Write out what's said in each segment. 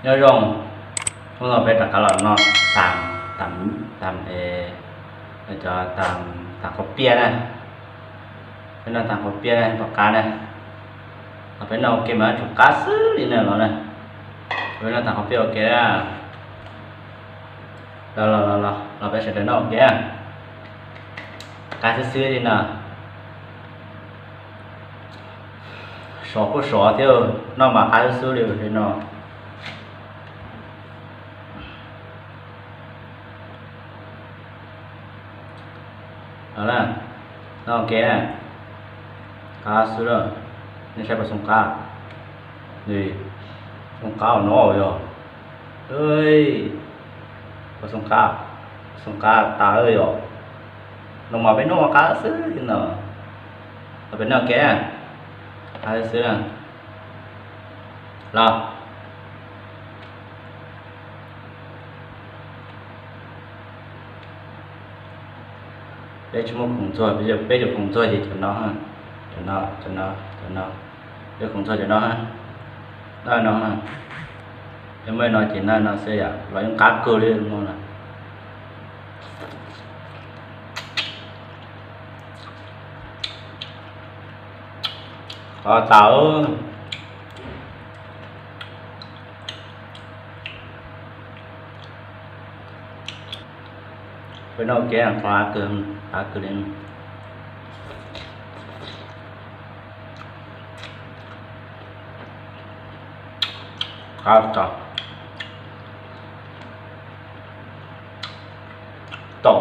Nyob zoo, hnub no peb rov qab los noj tas, tas, tas, cov tas, tas qhauv piaj na. Peb noj tas qhauv piaj na, pom qab na. Los peb noj ua ke mas tsum qab xwb li na los na. Peb noj tas qhauv piaj ua ke na. Los, los, los, los peb sawv daws noj ua ke na. Qab xwb xwb li no. Sov kuj sov thiab, noj mas qab xwb xwb li no. Noj ua ke na. Qab xwb lawm. Nej saib puas zoo qab? Zoo qab no yog. Puas zoo qab? Zoo qab tas yog. No mas peb noj qab xwb li no. Los peb noj ua ke na. Qab xwb xwb na. Los. Peb tsis muaj khoom ntxuag, peb cov khoom ntxuag ces cov no, cov no, cov no, cov no. Peb khoom ntxuag cov no, noj no. Peb muaj no ces noj no xwb yom, los yeej qab kawg li no na. Qab tas. Peb noj ua ke qab kawg, qab kawg li. Qab tas. Tau.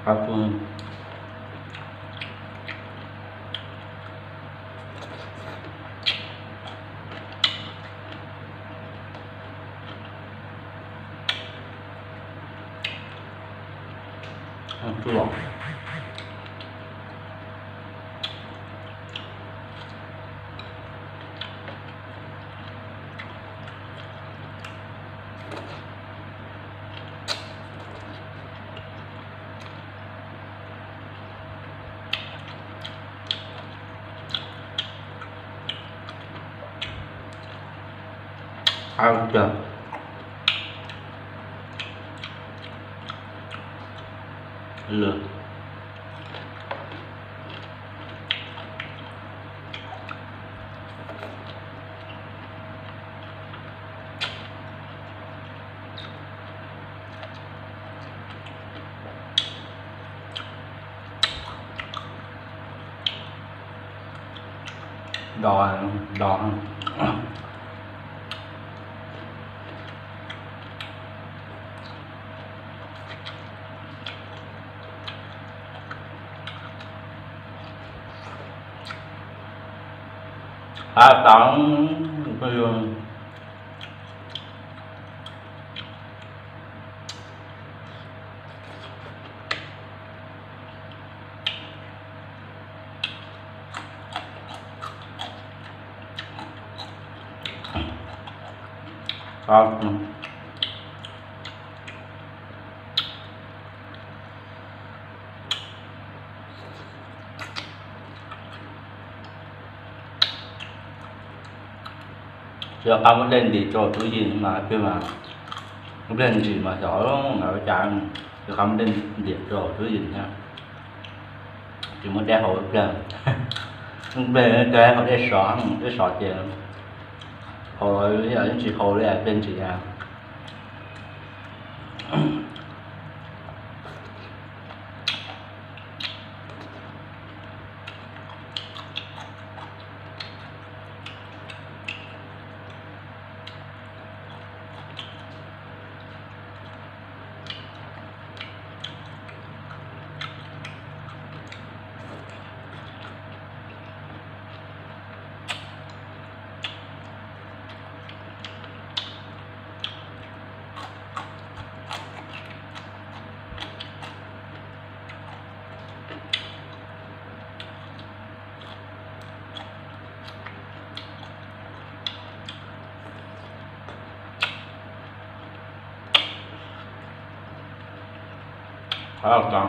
Qab kawg. Qab kawg. Lwm. Dos, dos. Qab tas. Tsis qab muab dej ntim rau tub yees mas plig mas, pliag ntsis mas xyov mas ua cas, tsis qab muab dej ntim rau tub yees thiab. Tsis muab dej haus ib pliag, ib pliag kawg haus dej sov, dej sov ces haus los yeej tsis haus li, pliag ntsis. Qab tas.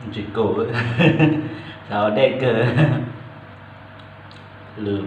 Ntsis kaus, xav ua dej kawg. Lwm.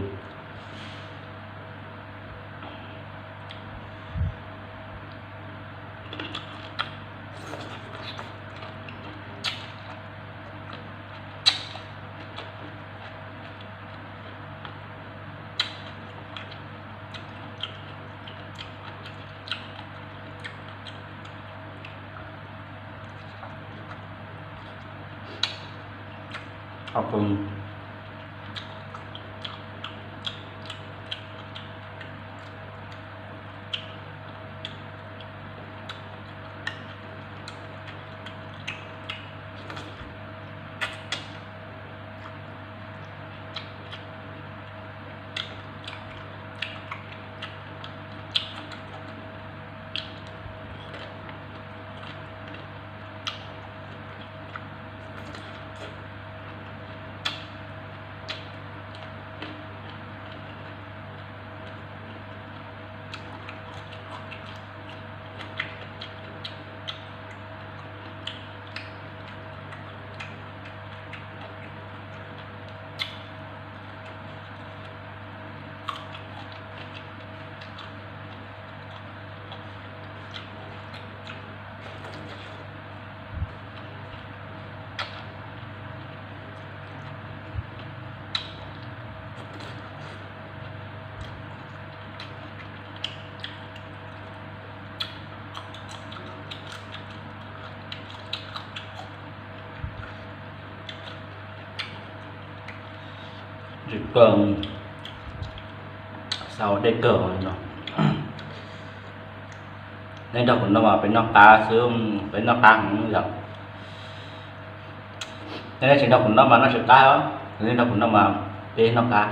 Ntsis kaus, xav ua dej kawg li no. Nej nrog kuv noj mas peb noj qab xwb, peb noj qab heev yom. Nej tsis nrog kuv noj mas noj tsis qab os, nej nrog kuv noj mas peb noj qab.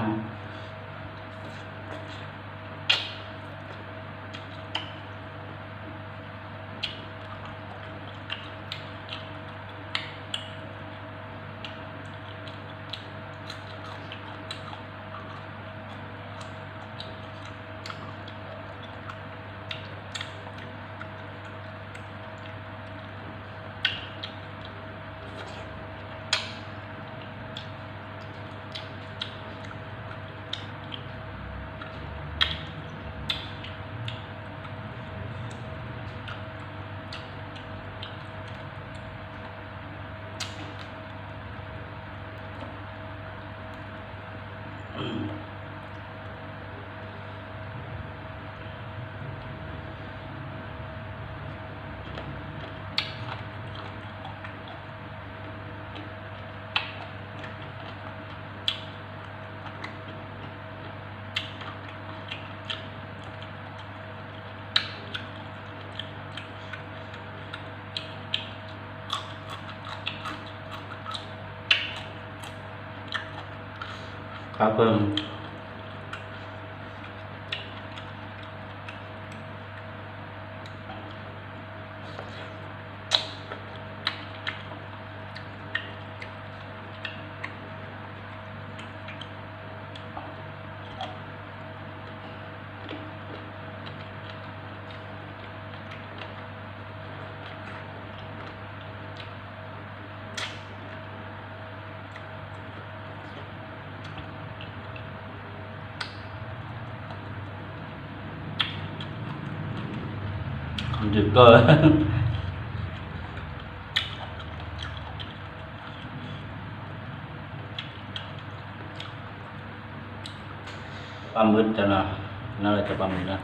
Qab kawg. Ntws kawg. Paj mw cov no, no cov paj mw na.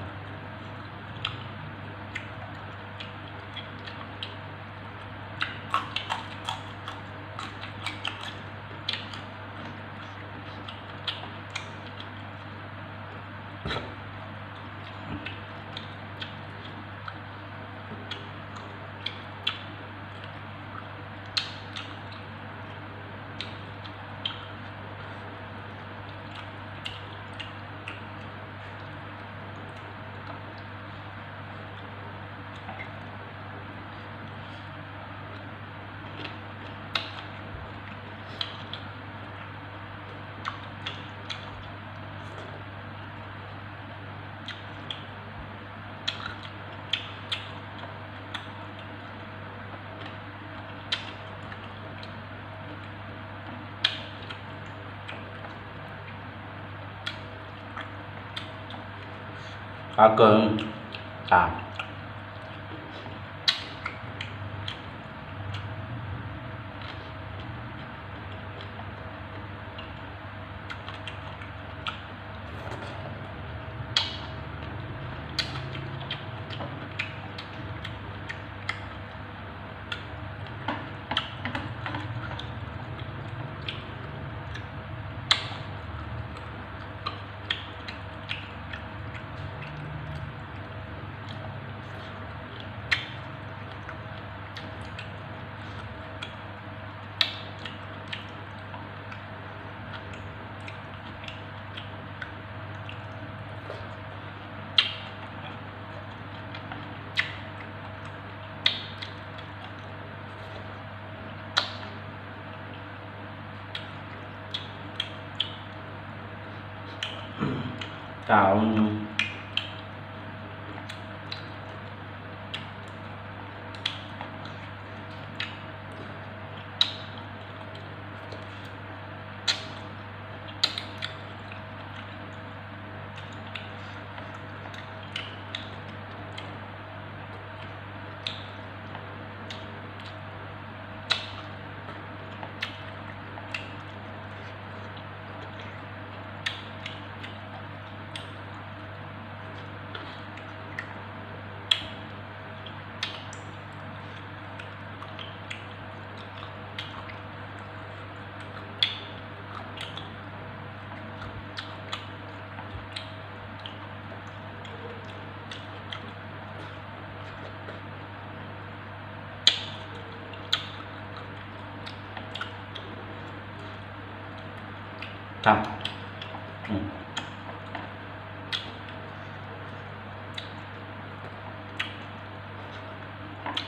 Qab kawg. Tas.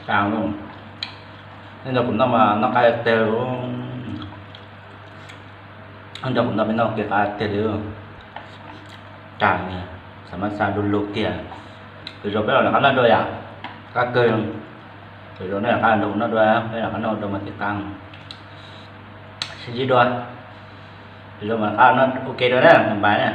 Tau. Nyob ntawm kuv noj mas noj qab tiag tiag li. Nyob ntawm kuv noj peb noj kev qab tiag tiag li. Cas xav mas xav lug lug kiag. Lwm zaus peb los rov qab noj dua yom. Qab kawg. Lwm zaus nej rov qab nrog kuv noj dua, peb rov qab noj dua mas thiaj qab. Sib ntsib dua. Lwm zaus mas rov qab noj ua ke dua na, npaj na.